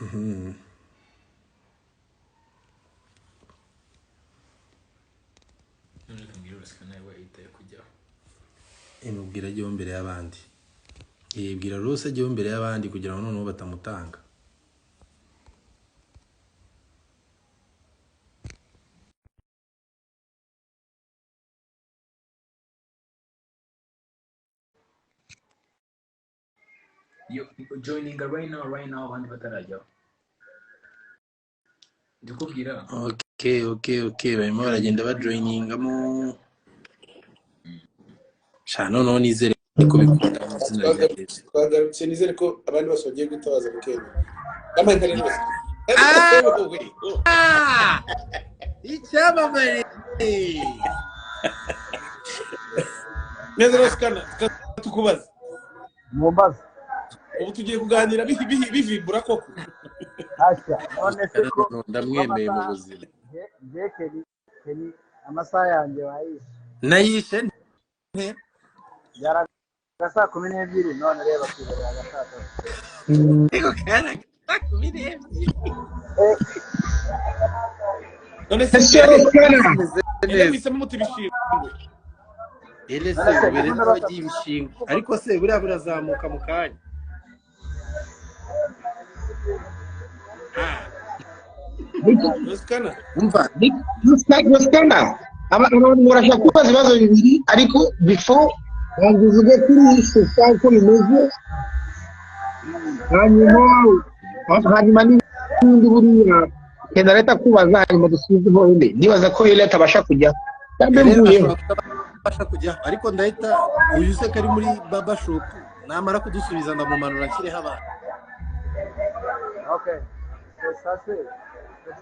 None reka mbwire Rosika nawe yahitaye kujyaho. Imubwira ajyeho mbere y'abandi. Bwira Rose ajyeho mbere y'abandi kugira ngo noneho batamutanga. Yo, joining right now, right now, abandi batarajyaho. Ndikubwira. Okay, barimo baragenda bajoiningamo. Sha noneho nizere ko bikunda mu izina rya Yesu. Twagarutse, nizere ko abandi bose bagiye guhita mu Kenya. Bambaye nka rero. Ah! Icyamamare! Neza Rosikana, tukubaza. Mumbaza. Ubu tugiye kuganira bivibura koko. Hasha, none se ko ndamwemeye mu buzima. Nge Keni amasaha yanjye wayishe. Nayishe nte? Yaraga saa 12 none reba kwiberera saa 3. Ego kana saa 12. None se mwisemo muti ibishingwe. Ere se ubere n'abagiye ibishingwe. Ariko se buriya burazamuka mu kanya. Rosikana. Umva. Rosikana. Abantu barashaka kubaza ibibazo bibiri ariko before bavuze kuri sesa uko bimeze, hanyuma n'ibindi buriya kenda leta kubaza, hanyuma dusubizeho ine. Nibaza ko ile atabasha kujya atabasha kujya, ariko ndahita uyu se kari muri baba shop namara kudusubiza ndamumanura nshyireho abantu. Okay, sesa se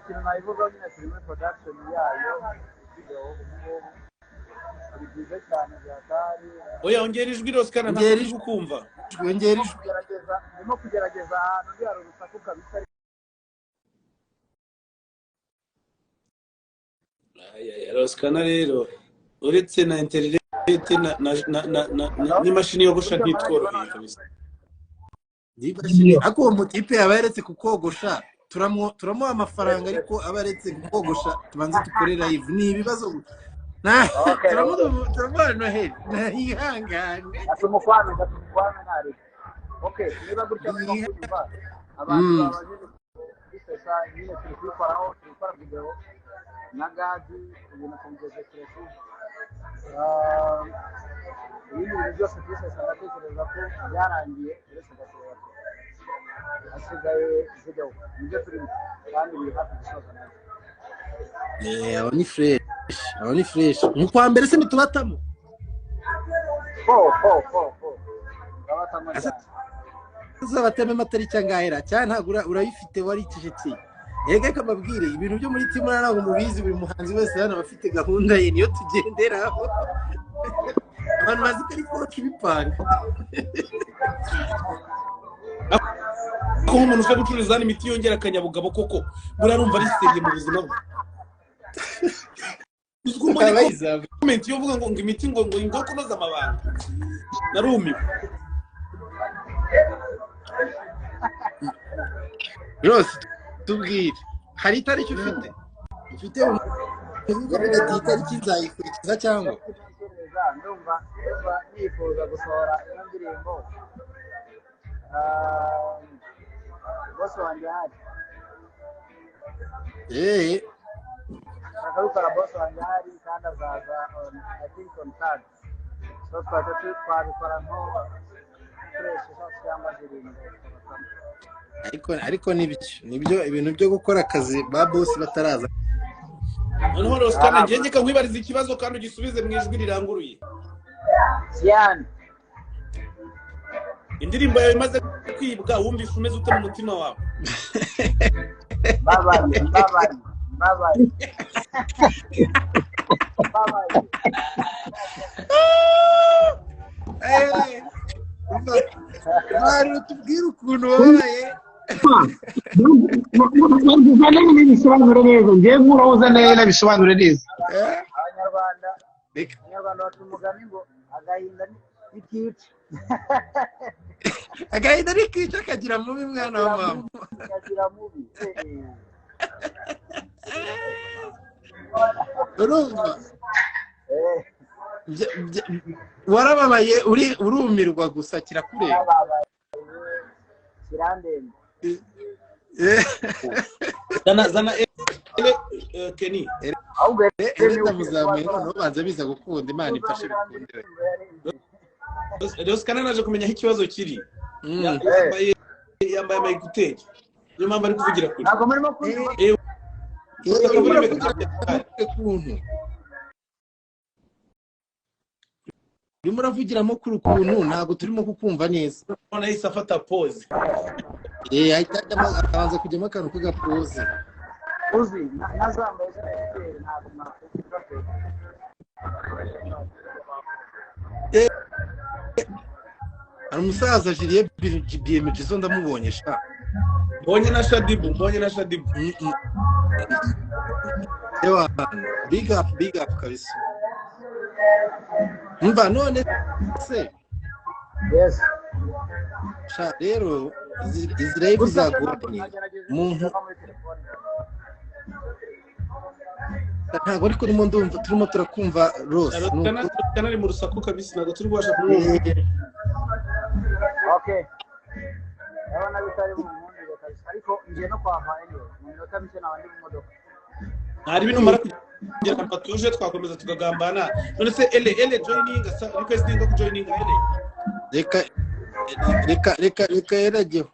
ikintu nayivugaho nyine turi muri production yayo video ubu ni byiza cyane byatari. Oya ongera ijwi Rosikana, ntabwo uri kumva. Ongera ijwi. Ndimo kugerageza ahantu ndi hari urusaku kabisa. Rosikana rero uretse na internet na n'imashini yogosha ntitworoheye kabisa. Ariko uwo mutipe aba yaretse kukogosha, turamuha amafaranga ariko aba yaretse kukogosha, tubanze dukore live. Ni ibibazo. Turamuha Noheli ntihangane. Tumukwame ntari. Okay, niba gutya murimo kunyumva abantu babajije kuri sesa nyine turi kubikoraho, turi gukora video na Gadi ibintu tubigeze kure tu. Ibindi bintu byose kuri sesa ndatekereza ko byarangiye, uretse gasohoka hasigaye video nibyo turimo kandi biri hafi gusoza nabyo. Abo ni fresh, abo ni fresh. Mu kwa mbere se ntitubatamo? Fo. Turabatamo cyane. Tuzabateme amatariki angahera cyane, ntabwo urayifite waricecekeye. Erega reka mbabwire ibintu byo muri team ntabwo mubizi, buri muhanzi wese hano aba afite gahunda ye niyo tugenderaho. Abantu bazi ko ari coach ibipanga. Ko umuntu uje gucuruza imiti yongera akanyabugabo koko burarumva ari seriye mu buzima bwe. Comment yo vuga ngo imiti ngo ngo kunoza amabanga. Narumiwe. Rose tubwire hari itariki ufite? Ufite uvuga ati itariki nzayikurikiza cyangwa? Ndumva nifuza gusohora ino ndirimbo. Boss wanjye ahari. Akabikora boss wanjye ahari kandi azaza on I think on third. So twabikora nko fresh cyangwa zirindwi. Ariko nibyo ibintu byo gukora akazi ba boss bataraza. Noneho Rosikana ngiye ngeka nkwibariza ikibazo kandi ugisubize mu ijwi riranguruye. Cyane. Indirimbo yawe imaze kwibwa wumvise umeze ute mu mutima wawe? Babaye. Bari utubwire ukuntu wabaye. Bisobanure neza, ngiye nkurahoza neza bisobanure neza. Abanyarwanda baca umugani ngo agahinda ntikica. Agahinda ntikica kagira mubi mwana wa mama. Nyagira mubi. Urumva warababaye, uri urumirwa gusa kirakureba. Yarababaye, kirandemba. Zana, zana ele, Kenny. Ahubwo Ere ndamuzamuye, noneho banza biza gukunda, Imana ifashe bikunde. Rosikana naje kumenya aho ikibazo kiri. Yambaye ama écouteurs, niyo mpamvu ari kuvugira kure. Ntabwo murimo kunyumva? Urimo Urimo uravugira ukuntu, urimo uravugiramo kuri ukuntu, ntabwo turimo kukumva neza. None yahise afata pause. Ahita abanza kujyamo akantu k'agapoze. Uzi nazambaye zino écouteurs, ntabwo mwakumva pe. Hari umusaza Julien BMG zo, ndamubonye sha. Mbonye na Shadibu, mbonye na Shadibu. Ewa, big up, big up kabisa. Mva none se? Yes. Sha rero izi live Gusa se ntabwo zagoranye nagerageje umuntu kuva muri telefone. Ntabwo ariko urimo, ndumva turimo turakumva rose. Rosikana, Rosikana ari mu rusaku kabisa, ntabwo turi kubasha kumwumva. Okay, ndabona bitari mu nkundire kabisa, ariko ngiye no kwava anyway, mu minota mike naba ndi mu modoka. Ntari binumara kugera ahantu hatuje twakomeza tukagambana. None se ele, ele joining requesting ko joining ele. Reka, reka, reka, reka yarageho.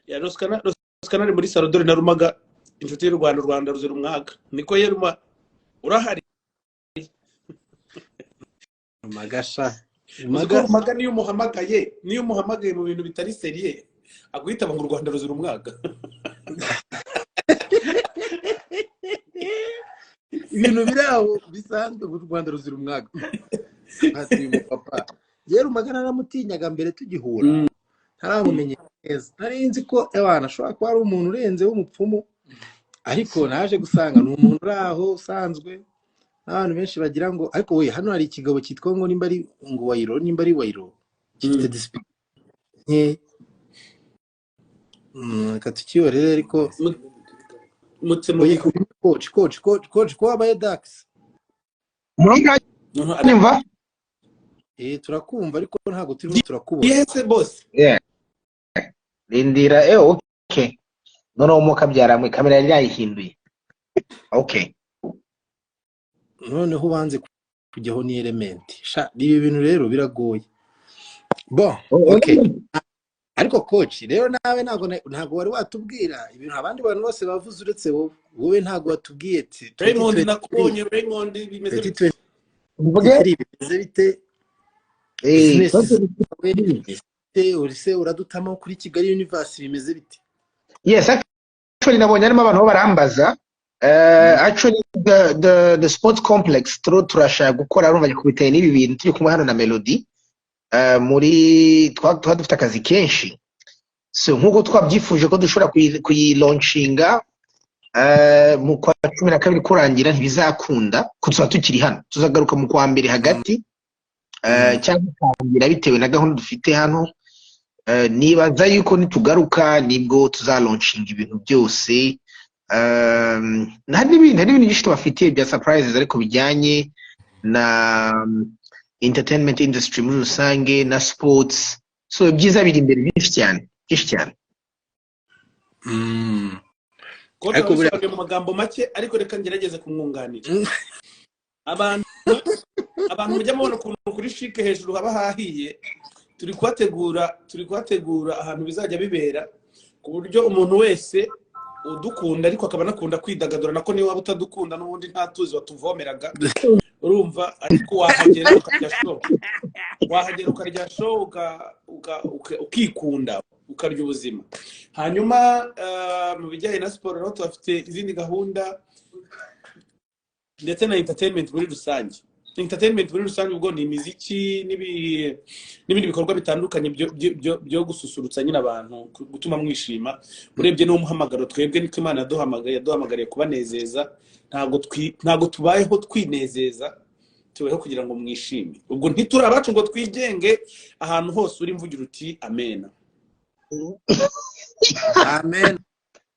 Ya Rosikana, Rosikana ari muri salo. Dore na Rumaga, inshuti y'u Rwanda, u Rwanda ruzira umwaga. Niko yeruma, urahari? Magasha. Uzi ko Maga. Rumaga niyo umuhamagaye mu bintu bitari sérieux, aguhita ngo u Rwanda ruzira umwaga. Ibintu biri aho bisanzwe, u Rwanda ruzira umwaga. Ati uyu mupapa rero, Rumaga naramutinyaga mbere tugihura, ntaramumenye neza. Nari nzi ko ewana ashobora kuba ari umuntu urenze w'umupfumu, ariko naje gusanga ni umuntu uri aho usanzwe n'abantu benshi bagira ngo. Ariko we, hano hari ikigabo cyitwa ngo nimba ari ngo Wayiro, nimba ari Wayiro, gifite discipline nke. Reka tukihorere ariko. Mutse Oye, mu coach, coach, coach, coach, ko wabaye dax? Noneho Muranyumva? Turakumva ariko ntabwo turimo turakubona. Yese boss. Yeah. Rindira, okay. Noneho mukabyara mwe kamera yari yayihinduye. Okay. Noneho ubanze kujyaho ni element sha. Ibi bintu rero biragoye. Bon, okay, ariko coach rero nawe ntabwo wari watubwira ibintu abandi bantu bose bavuze uretse wowe. Wowe ntabwo watubwiye ati Raymond. 2023. Nakubonye Raymond, bimeze bite? Mvuge? 2023 bimeze bite? Business zawe 2023. bite? Uri uradutamo kuri Kigali Universe, bimeze bite? Yes, actually nabonye harimo abantu bo barambaza. Actually the sports complex turashaka gukora, urumva gikubitanye n'ibi bintu turi kumwe hano na Melody. Muri twa dufite akazi kenshi. So nkuko twabyifuje ko dushobora kuyilaunchinga mu kwa 12 kurangira, ntibizakunda ko tuzaba tukiri hano. Tuzagaruka mu kwa mbere hagati cyangwa kurangira, bitewe na gahunda dufite hano. Nibaza yuko nitugaruka nibwo tuzalaunchinga ibintu byose. Hari n'ibintu byinshi tubafitiye bya surprises, ariko bijyanye na entertainment industry muri rusange na sports. So ibyiza biri imbere byinshi cyane, byinshi cyane. Coach, Ariko buriya wabisobanuye mu magambo make, ariko reka ngerageze kumwunganira. Abantu mujya mubona ukuntu kuri CHIC hejuru haba hahiye, turi kuhategura ahantu bizajya bibera, ku buryo umuntu wese udukunda ariko akaba anakunda kwidagadura, nako niyo waba utadukunda n'ubundi nta tuzi watuvomeraga, urumva, ariko wahagera ukarya show, wahagera ukarya show, ukikunda, ukarya ubuzima. Hanyuma mu bijyanye na siporo rero tuhafite izindi gahunda ndetse na entertainment muri rusange. Entertainment muri rusange ubwo ni imiziki n'ibindi bikorwa bitandukanye byo gususurutsa nyine abantu, gutuma mwishima. Urebye n'uwo muhamagaro twebwe niko Imana yaduhamagaye, yaduhamagariye kubanezeza. Ntabwo tubayeho twinezeza, tubayeho kugira ngo mwishime. Ubwo ntituri abacu ngo twigenge. Ahantu hose uri mvugira uti amena. Amen,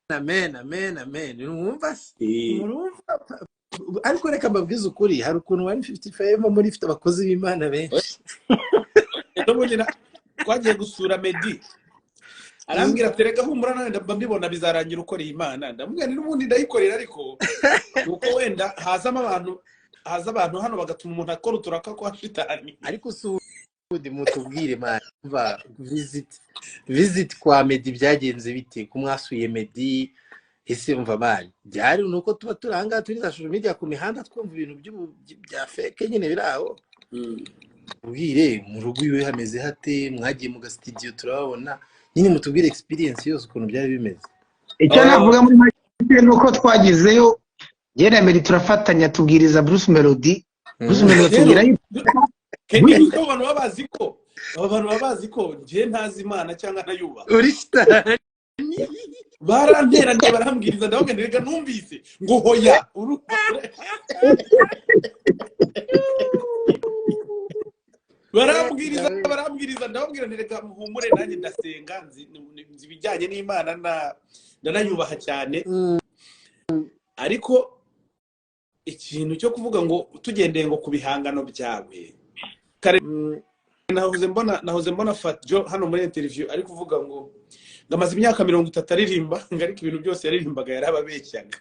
amen, amen, amen. Mwumva se? Murumva? Ariko reka mbabwize ukuri, hari ukuntu 155 muri ifite abakozi b'Imana benshi. N'ubundi twagiye gusura Meddy, arambwira ati: "Rega humura, nawe ndaba mbibona bizarangira ukoreye Imana." Ndamubwira nti: "N'ubundi ndayikorera, ariko nuko wenda hazamo abantu, haza abantu hano bagatuma umuntu akora uturaka kwa shitani." Ariko si ubundi mutubwire, man, umva, visit kwa Meddy byagenze bite? Ko mwasuye Meddy, ese umva man, byari nuko tuba turi ahangaha turi za social media ku mihanda, twumva ibintu bya fake nyine biri aho. Tubwire, mu rugo iwe hameze hate? Mwagiye mu gasitidiyo turababona nyine, mutubwire experience yose ukuntu byari bimeze. Icyo Oh. navuga muri make ni uko twagezeyo, njye na Meddy turafatanya, tubwiriza Bruce Melody. Bruce Melody atubwira yuko Kenny, ko abantu baba bazi ko aba bantu baba bazi ko njye ntazi Imana cyangwa ntayubaha. Uri shitani. Baranteraniye, barambwiriza, ndababwira nti: "Reka numvise ngo hoya." Barambwiriza, barambwiriza, ndababwira nti: "Reka muhumure, nanjye ndasenga, nzi ibijyanye n'Imana, ndanayubaha cyane." Ariko ikintu cyo kuvuga ngo tugendeye ngo ku bihangano byawe kare, nahoze mbona Fat Joe hano muri interview ari kuvuga ngo amaze imyaka 30 aririmba, ngo ariko ibintu byose yaririmbaga yarababeshyaga.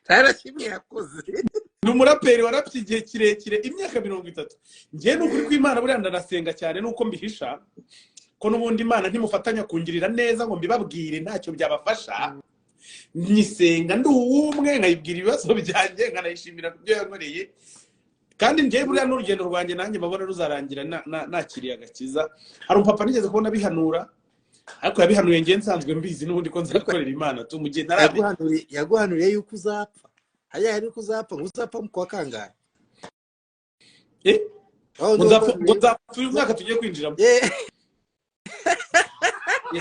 Nta kimwe yakoze. Ni umuraperi warapye igihe kirekire, imyaka 30. Njyewe ni ukuri kw'Imana, buriya ndanasenga cyane nuko mbihisha, ko n'ubundi Imana ntimufatanya kungirira neza ngo mbibabwire, ntacyo byabafasha. Nyisenga ndi uw'umwe, nkayibwira ibibazo byanjye, nkanayishimira ku byo yankoreye. Kandi njyewe buriya n'urugendo rwanjye nanjye mbabona ruzarangira nakiriye agakiza. Hari umupapa nigeze kubona abihanura, ariko yabihanuye njye nsanzwe mbizi n'ubundi ko nzakorera Imana tu mu gihe ntarabi. Yaguhanuriye yuko uzapfa hariya, hari yuko uzapfa, ngo uzapfa mu kwa kangahe? Eh? Aho Ngo nzapfa ngo waguhanuriye nzapfa uyu mwaka tugiye kwinjiramo. Eh,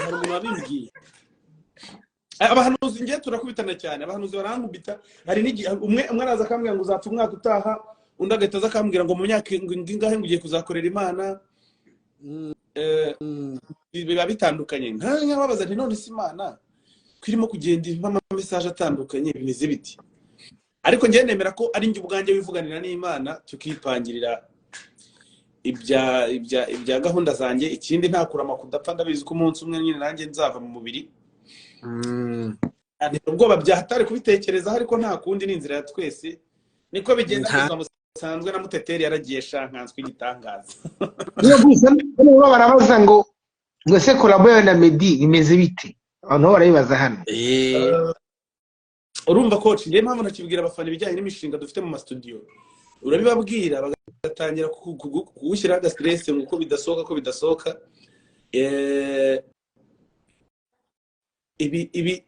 hari umuntu wabimbwiye. Abahanuzi ngiye turakubitana cyane, abahanuzi barankubita. Hari n'igihe umwe araza akambwira ngo uzapfa umwaka utaha, undi agahita aza akambwira ngo mu myaka ingahe ngo ugiye kuzakorera Imana. Biba bitandukanye. Nkababaza nti: "None se Imana ko irimo kugenda impa ama message atandukanye, bimeze biti?" Ariko njyewe nemera ko ari njye ubwanjye wivuganira n'Imana, tukipangirira ibya gahunda zanjye. Ikindi, nta kurama kudapfa, ndabizi ko umunsi umwe nyine nanjye nzava mu mubiri. Antera ubwoba byahatari kubitekerezaho, ariko nta kundi, ni inzira ya twese, niko bigenda mu buzima busanzwe. Na Muteteri yaragiye sha, nkanswe igitangaza. Niyo gusa nibo barabaza ngo ese collabo yawe na Meddy bimeze bite? Abantu bo barabibaza hano. Urumva coach, njyewe impamvu ntakibwira abafana ibijyanye n'imishinga dufite mu masitudiyo, urabibabwira bagatangira kugushyiraho aga stress ngo ko bidasohoka, ko bidasohoka.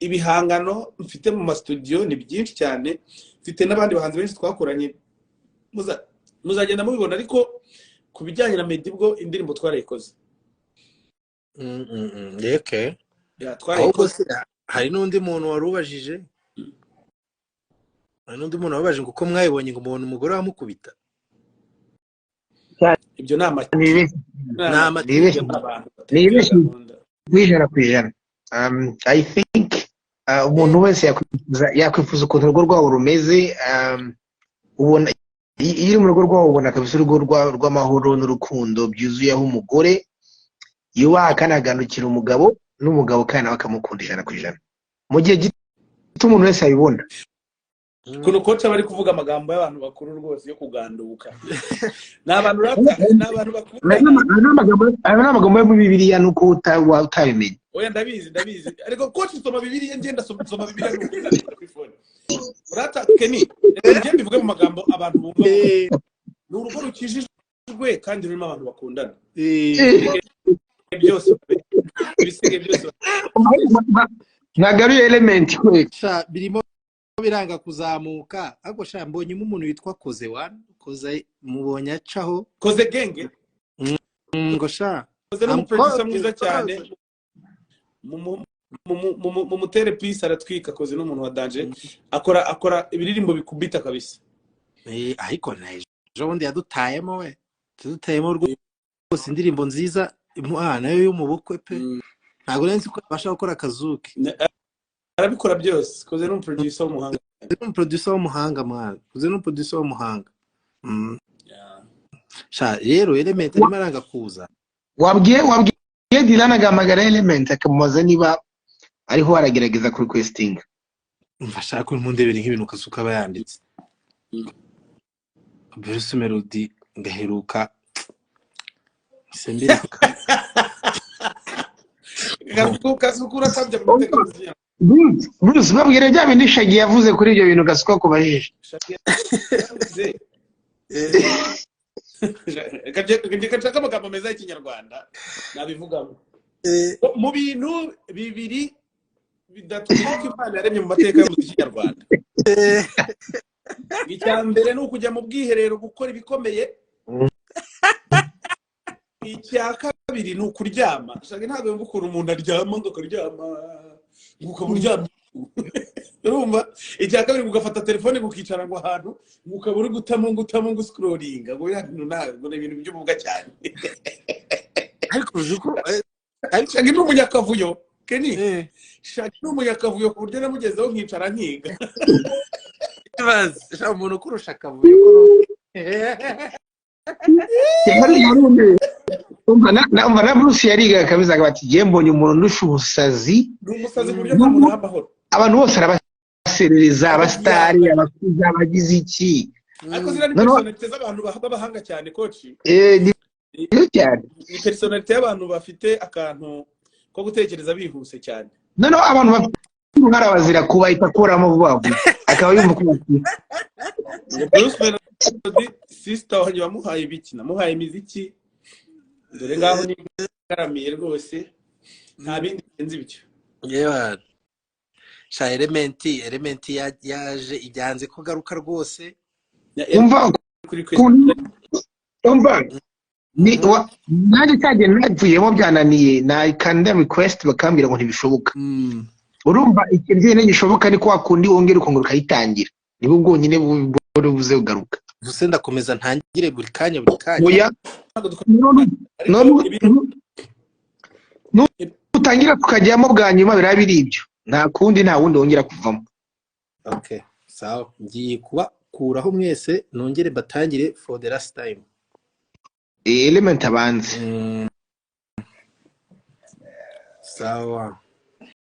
Ibihangano mfite mu masitudiyo ni byinshi cyane, mfite n'abandi bahanzi benshi twakoranye, muzagenda mubibona. Ariko ku bijyanye na Meddy bwo, indirimbo twarayikoze. Ya, Ahubwo twarayikoze. se hari n'undi muntu wari ubajije, hari n'undi muntu wabajije ngo uko mwayibonye, ngo mubona umugore wamukubita. Ibyo ni Nibeshye. Ni amatiku. Nibeshye. abantu batagira Nibeshye. gahunda. 100%. I think umuntu wese yakwifuza ukuntu urugo rwabo rumeze. Ubona iyo uri mu rugo rwabo, ubona kabisa urugo rw'amahoro n'urukundo byuzuye, aho umugore yubaha kandi akagandukira umugabo, n'umugabo kandi nawe akamukunda 100%, mu gihe gito umuntu wese abibona. Ukuntu coach aba ari kuvuga amagambo y'abantu bakuru rwose yo kuganduka, ni abantu rata, ni abantu Aya bakundana. Ni amagambo yo muri Bibiliya, nuko utabimenya. Oya, ndabizi, ndabizi, ariko coach nsoma Bibiliya, ngenda soma Bibiliya nuko ndandika kuri phone. Rata Kenny, reka njye mbivuge mu magambo abantu bumva vuba. Ni urugo rukijijwe kandi rurimo abantu bakundana. Byose, ibisigaye byose. Ntabwo ari element kwe. Sha, birimo biranga kuzamuka, ariko sha mbonyemo umuntu witwa Koze One Koze, mubonye acaho. Koze genge. Ngo sha Koze ni umuproducer mwiza Koze. cyane. Mumutere peace, aratwika. Koze ni umuntu wa danger, akora ibiririmbo bikubita kabisa. Ariko na ejo bundi yadutayemo, we yadutayemo. Rwose indirimbo nziza, nayo yo mu bukwe pe. Ntabwo nari nzi ko abasha gukora akazuki. Arabikora byose, koze ni umuproducer w'umuhanga. Ni umuproducer w'umuhanga mwana, uzi, ni umuproducer w'umuhanga. Sha rero Element arimo aranga kuza. Wabwiye Dylan agahamagara Element, akamubaza niba ariho aragerageza kuri requesting. Umva, shaka uri mundebere nk'ibintu Kasuka aba yanditse. Bruce Melody ngaheruka sembireka. Kasuku urakabya mu mateka y'umuziki. Bruce, babwire bya bindi Shaggy yavuze kuri ibyo bintu Gasuka kubajije. Shaggy yavuze, reka nshake amagambo meza y'Ikinyarwanda nabivugamo. Mu bintu bibiri bidatwika Imana yaremye mu mateka y'umuziki nyarwanda, icya mbere ni ukujya mu bwiherero gukora ibikomeye, icya kabiri ni ukuryama. Shaka, ntabwo yumva ukuntu umuntu aryama, ngo akaryama, ngo ukaba uryamye, urumva? Icya kabiri, ngo ugafata telefone, ngo ukicara, ngo ahantu, ngo ukaba uri gutamo, ngo utamo, ngo uscrollinga, ngo biriya bintu ntabwo ni ibintu by'ububwa cyane. Ariko uzi ko ariko Shaka ni umunyakavuyo, Kenny. Shaka ni umunyakavuyo ku buryo namugezeho nkicara nkiga. Ibaze, sha, umuntu ukurusha akavuyo ko Yarumiwe. Umva na Bruce yarigaga kabisa, akavuga ati: "Njye mbonye umuntu undusha ubusazi." Ni umusazi ku buryo nta muntu aha amahoro. Abantu bose arabaserereza, abasitari, abakuze, abagize iki. Ariko ziriya ni Noneho personnalité z'abantu b'abahanga cyane, coach. Ni byo cyane. Ni personnalité y'abantu bafite akantu ko gutekereza bihuse cyane. Noneho abantu bafite uruhara bazira kuba ahita akuramo vuba vuba, akaba yumva ko bakwiye. Ngo Bruce Melody, sister wanjye wamuhaye ibiki? Namuhaye imiziki, dore ngaho nigaramiye rwose, nta bindi birenze ibyo. Yewe sha, Element yaje ibyanze ko garuka rwose. Umva kuri ukuntu, umva ni nanjye cyagiye navuyemo byananiye, nakanda request bakambwira ngo ntibishoboka. Urumva ikintu cyonyine gishoboka ni kwa kundi wongera ukongera ukayitangira, nibwo bwonyine buri buze kugaruka. Gusa ndakomeza ntangire buri kanya, buri kanya. Oya. Ntabwo dukora none ariko none ibintu nutangira tukajyamo bwa nyuma biraba biri ibyo, nta kundi, nta wundi wongera kuvamo. Okay, sawa, ngiye kubakuraho mwese nongere batangire for the last time. Element abanze. Sawa.